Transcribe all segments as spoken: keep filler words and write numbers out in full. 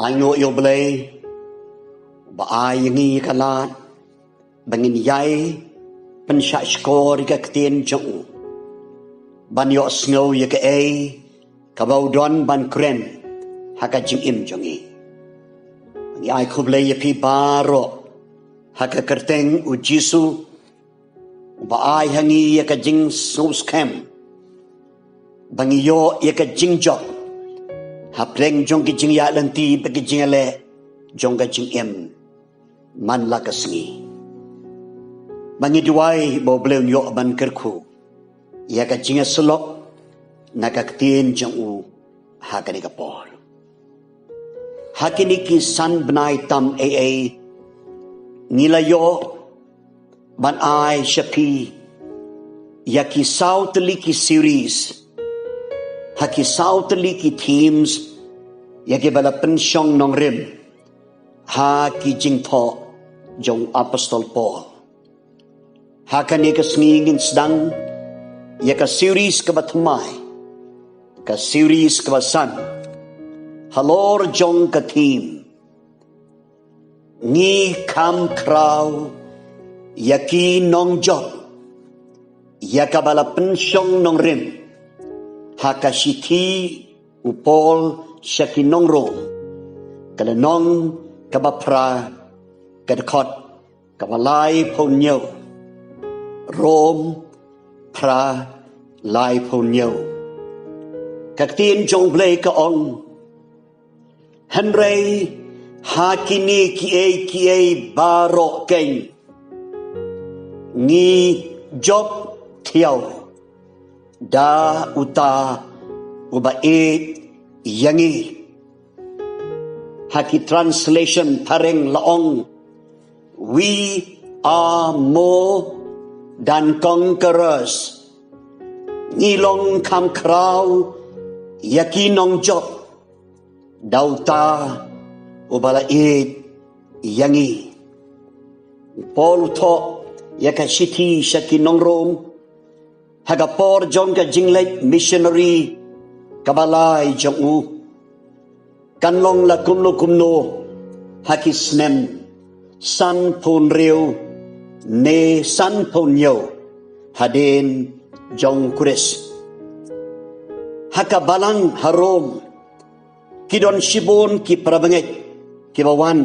Ai nguh ïa U Blei ba ai ïa ngi ka lad ba ngin ïai pynshah shkor ïa ka ktien jong u, ban ïohsngew ïa kaei kaba u don ban kren ha ka jingim jong ngi. Ngi ai khublei ïa phi baroh ha ka kyrteng U Jisu, uba ai ha ngi ïa ka jingsngewskhem ba ngi ïoh ïa ka jingjop hapdeng jong ki jingïaid lynti bad ki jingïaleh jong ka jingim man la ka sngi. Ba ngi duwai ba U Blei un ïoh ban kyrkhu ïa ka jingïasyllok na ka ktien jong u ha kane ka por. Ha kine ki san bnai tam ei ei ngi la ïoh ban ai sha phi ïa ki saw tylli ki series, ha ki saw tylli ki themes, ïa kiba la pynshong nongrim ha ki jingthoh jong u Apostol Paul. Ha kane ka sngi ngin sdang ïa ka series kaba thymmai, ka series kaba san, halor jong ka theme Ngi kham khraw ïa ki nongjop, ïa kaba la pynshong nongrim ha ka shithi u Paul sha ki nong Rom, ka lynnong kaba phra, ka dkhot kaba laiphew hynñiew. Rom phra, laiphew hynñiew. Ka ktien jong U Blei ka ong, hynrei ha kine kiei kiei baroh keiñ ngi jop thiaw da uta uba ïeit ïa ngi. Ha ki translation phareng la ong, we are more than conquerors. Ngi long kham khraw ïa ki nongjop da uta uba la ïeit ïa ngi. U Paul u thoh ïa ka shithi sha ki nong Rom ha ka por jong ka jingleit missionary kaba lai jong u. Kan long la kumno kumno ha ki snem sanphew hynriew ne sanphew hynñiew hadien jong u Khrist. Ha ka balang ha Rom ki don shibun ki parabangeit kiba wan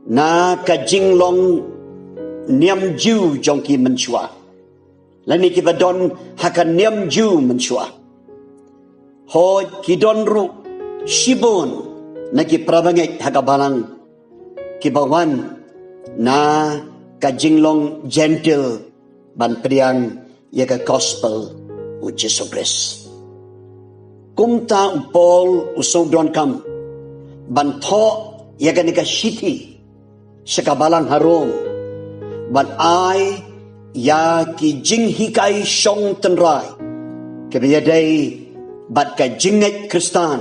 na ka jinglong niam Jiw jong ki mynshuwa, lane kiba don ha ka niam Jiw mynshuwa. Hooid, ki don ruh shibun na ki parabangeit ha ka balang kiba wan na ka jinglong Jentil ban pdiang ïa ka gospel u Jisu Khrist. Kumta u Paul u sngewdonkam ban thoh ïa kane ka shithi sha ka balang ha Rom, ban ai ïa ki jinghikai shong tynrai kiba ïadei bad ka jingngeit Khristan,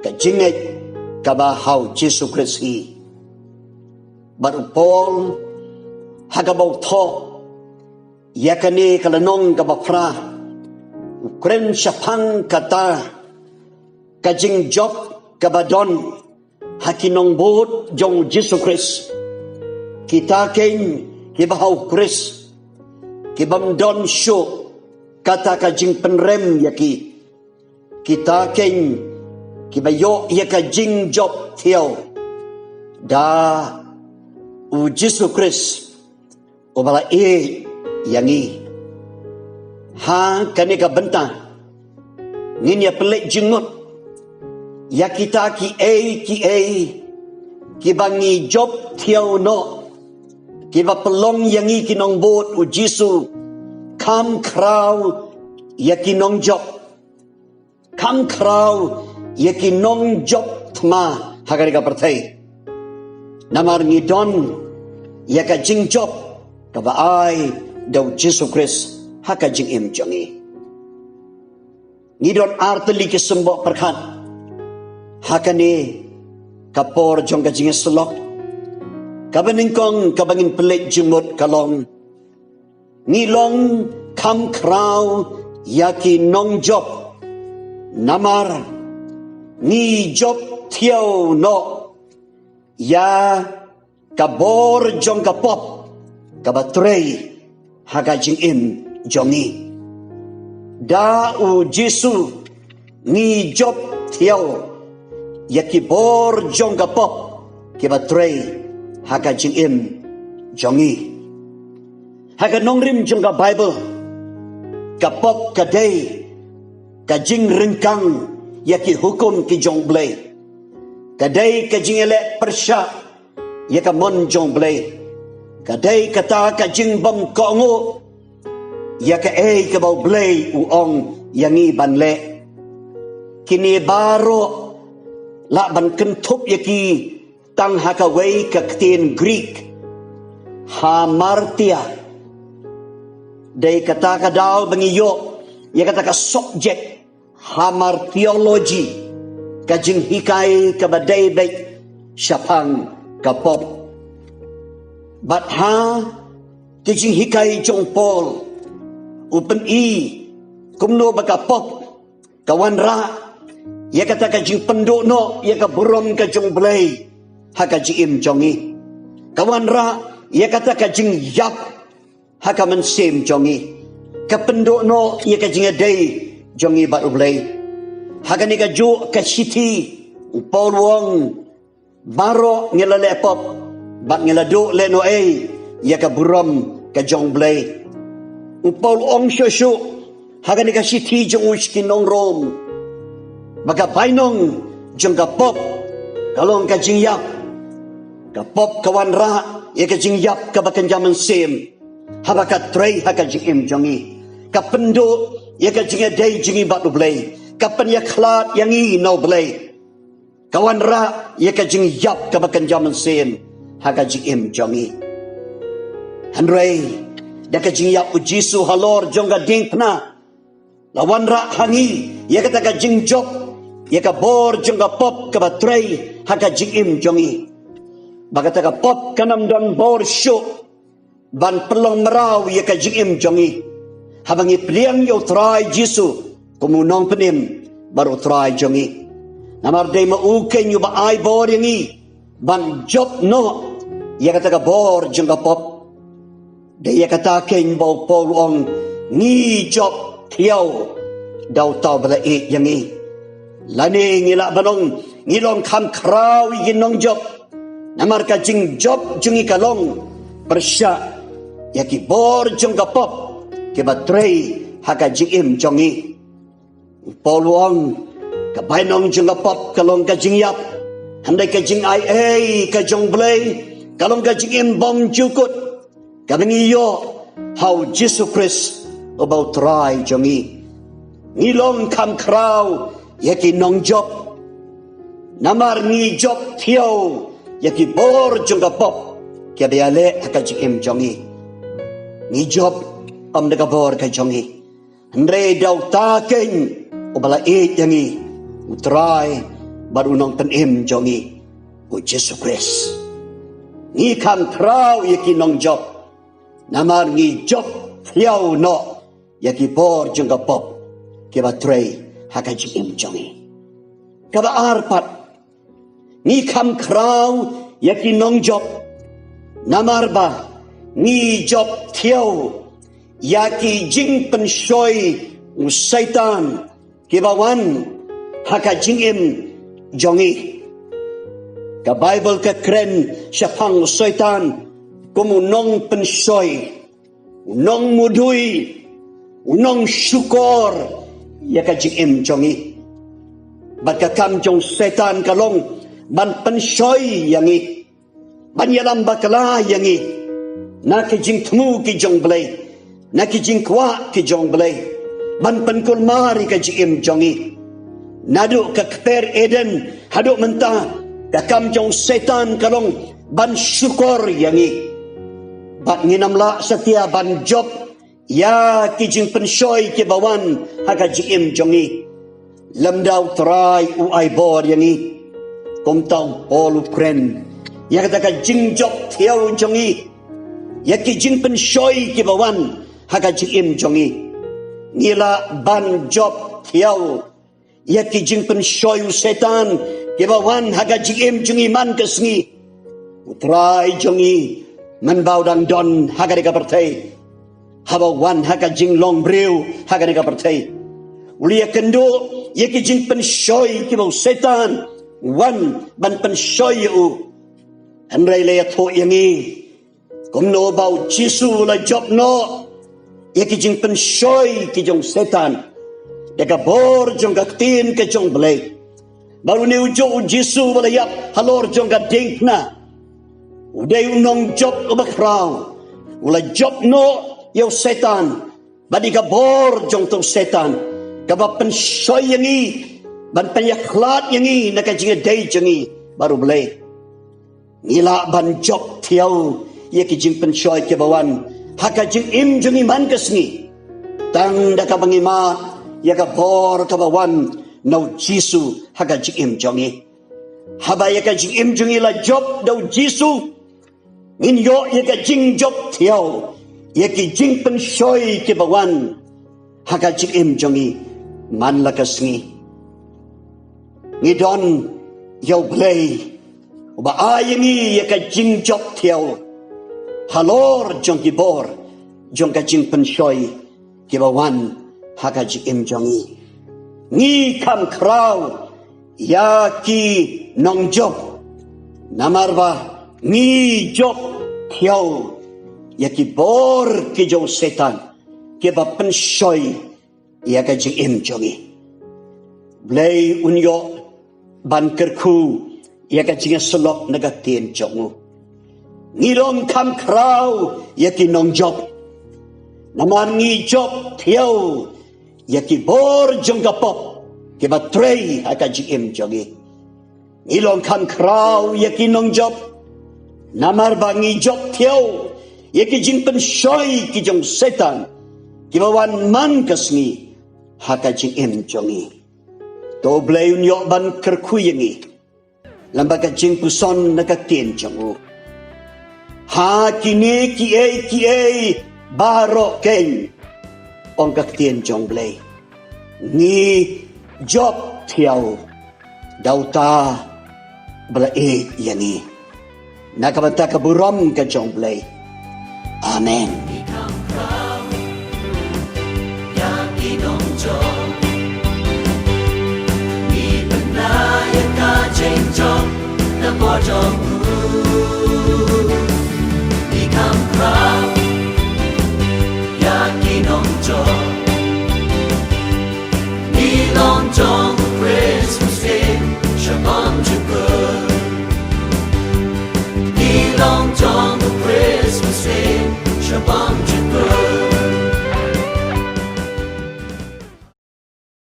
ka jingngeit kaba ha u Jisu Khrist hi. Bad u Paul ha kaba u thoh ïa kane ka lynnong kaba phra, u kren shaphang kata ka jingjop kaba don ha ki nongbud jong u Jisu Khrist, kita keiñ kiba ha u Khrist, kibym don shuh kata ka jingpynrem ïa ki, kita keiñ kiba ïoh ïa ka jingjop thiaw da u Jisu Khrist uba la ïeit ïa ngi. Ha kane ka bynta ngin ïa pynleit jingmut ïa kita kiei kiei kiba ngi jop thiaw noh, kiba pynlong ïa ngi ki nongbud u Jisu, kham khraw ïa ki nongjop, kham khraw ïa ki nongjop thma ha kane ka pyrthei. Namar ngi don ïa ka jingjop kaba ai da u Jisu Khrist ha ka jingim jong ngi. Ngi don ar tylli ki symboh pyrkhat ha kane ka por jong ka jingïasyllok. Kaba nyngkong kaba ngin pynleit jingmut ka long, ngi long kham khraw ïa ki nongjop namar Ngi jop thiaw noh ïa ka bor jong ka pop kaba trei ha ka jingim jong ngi. Da u Jisu ngi jop thiaw ïa ki bor jong ka pop kiba trei ha ka jingim jong ngi. Ha ka nongrim jong ka Baibl, ka pop ka dei ka jingryngkang ïa ki hukum ki jong U Blei. Ka dei ka jingïaleh pyrshah ïa ka mon jong U Blei. Ka dei kata ka jingbym kohnguh ïa kaei kaba U Blei u ong ïa ngi ban leh. Kine baroh lah ban kynthup ïa ki tang ha kawei ka ktien Greek, hamartia. Dei kata ka daw ba ngi ïoh ïa kata ka subject hamartiology, ka jinghikai kaba dei beit shaphang ka pop. Bad ha ki jinghikai jong u Paul, u pyni kumno ba ka pop ka wanrah ïa kata ka jingpynduh noh ïa ka burom ka jong U Blei ha ka jingim jong ngi. Ka wanrah ïa kata ka jingïap ha ka mynsiem jong ngi. Ka pynduh noh ïa ka jingïadei jong ngi bad U Blei. Ha kane kajuh ka shithi, u Paul u ong, baroh ngi la leh pop bad ngi la duh lehnohei ïa ka burom ka jong U Blei. U Paul u ong shuh shuh ha kane ka shithi jong u sha ki nong Rom ba ka bainong jong ka pop ka long ka jingïap. Ka pop ka wanrah ïa ka jingïap kaba kynja mynsiem haba ka trei ha ka jingim jong ngi. Ka pynduh ïa ka jingïadei jong ngi bad U Blei. Ka pynïakhlad ïa ngi na U Blei. Ka wanrah ïa ka jingïap kaba kynja mynsiem ha ka jingim jong ngi. Hynrei da ka jingïap u Jisu halor jong ka diengphna, la wanrah ha ngi ïa kata ka jingjop ïa ka bor jong ka pop kaba trei ha ka jingim jong ngi. Ba kata ka pop kan ym don bor shuh ban pynlong mraw ïa ka jingim jong ngi haba ngi pdiang ïa u Trai Jisu kum u nongpynim bad u Trai jong ngi. Namar dei ma u keiñ uba ai bor ïa ngi ban jop noh ïa kata ka bor jong ka pop. Dei ïa kata keiñ ba u Paul u ong, ngi jop thiaw da uta uba la ïeit ïa ngi. Lane ngi lah ban ong, ngi long kham khraw ïa ki nongjop. Namar ka jingjop jong ngi ka long pyrshah ïa ki bor jong ka pop kiba trei ha ka jingim jong ngi. U Paul u ong, ka bainong jong ka pop ka long ka jingïap. Hynrei ka jingai ei ka jong U Blei ka long ka jingim bymjukut kaba ngi ïoh ha u Jisu Khrist uba u Trai jong ngi. Ngi long kham khraw ïa ki nongjop. Namar ngi jop thiaw ïa ki bor jong ka pop kiba ïaleh ha ka jingim jong ngi. Ngi jop ym da ka bor ka jong ngi, hynrei da uta keiñ uba la ïeit ïa ngi, u Trai bad u nongpynim jong ngi, u Jisu Khrist. Ngi kham khraw ïa ki nongjop. Namar ngi jop thiaw noh ïa ki bor jong ka pop kiba trei ha ka jingim jong ngi. Kaba ar pat, ngi kham khraw ïa ki nongjop. Namar ba ngi jop thiaw ïa ki jingpynshoi u Soitan kiba wan ha ka jingim jong ngi. Ka Baibl ka kren shaphang u Soitan kum u nongpynshoi, u nongmudui, u nongshukor ïa ka jingim jong ngi. Bad ka kam jong u Soitan ka long ban pynshoi ïa ngi, ban ïalam bakla ïa ngi na ki jingthmu ki jong U Blei, na ki jingkwah ki jong U Blei, ban pynkulmar ïa ka jingim jong ngi. Naduh ka kper Eden haduh mynta, ka kam jong u Soitan ka long ban shukor ïa ngi. Bad ngin ym lah satia ban jop ïa ki jingpynshoi kiba wan ha ka jingim jong ngi lymda u Trai u ai bor ïa ngi. Kumta u Paul u kren ïa kata ka jingjop thiaw jong ngi ïa ki jingpynshoi kiba wan ha ka jingim jong ngi. Ngi lah ban jop thiaw ïa ki jingpynshoi u Soitan kiba wan ha ka jingim jong ngi man ka sngi. U Trai jong ngi mynba u dang don ha kane ka pyrthei, haba u wan ha ka jinglong briew ha kane ka pyrthei, u la ïakynduh ïa ki jingpynshoi kiba u Soitan u wan ban pynshoi ïa u. Hynrei la ïathuh ïa ngi kumno ba u Jisu u la jop noh ïa ki jingpynshoi ki jong u Soitan da ka bor jong ka ktien ka jong u Blei. Bad une u juh u Jisu uba la ïap halor jong ka diengphna, u dei u nongjop uba khraw, u la jop noh ïa u Soitan bad ïa ka bor jong uta u Soitan kaba pynshoi ïa ngi, ban pynïakhlad ïa ngi na ka jingïadei jong ngi bad u Blei. Ngi lah ban jop thiaw ïa ki jingpynshoi kiba wan ha ka jingim jong ngi man ka sngi, tang da kaba ngi mad ïa ka bor kaba wan na u Jisu ha ka jingim jong ngi. Haba ïa ka jingim jong ngi la jop da u Jisu, ngin ïoh ïa ka jingjop thiaw ïa ki jingpynshoi kiba wan ha ka jingim jong ngi man la ka sngi. Ngi don ïa u Blei uba ai ïa ngi ïa ka jingjop thiaw halor jong ki bor jong ka jingpynshoi kiba wan ha ka jingim jong ngi. Ngi kham khraw ïa ki nongjop, namar ba ngi jop thiaw ïa ki bor ki jong u Soitan kiba pynshoi ïa ka jingim jong ngi. Blei un ïoh ban kyrkhu ïa ka jingïasyllok na ka ktien jong u. Ngi long kham khraw ïa ki nongjop, namar ngi jop thiaw ïa ki bor jong ka pop kiba trei ha ka jingim jong ngi. Ngi long kham khraw ïa ki nongjop, namar ba ngi jop thiaw ïa ki jingpynshoi ki jong u Soitan kiba wan man ka sngi ha ka jingim jong ngi. To Blei un ïoh ban kyrkhu ïa ngi lyngba ka jingpuson na ka ktien jong u. Ha kine kiei kiei baroh keiñ, ong ka ktien jong u Blei, ngi jop thiaw da uta ba la ïeit ïa ngi. Na ka bynta ka burom ka jong u Blei. Amen.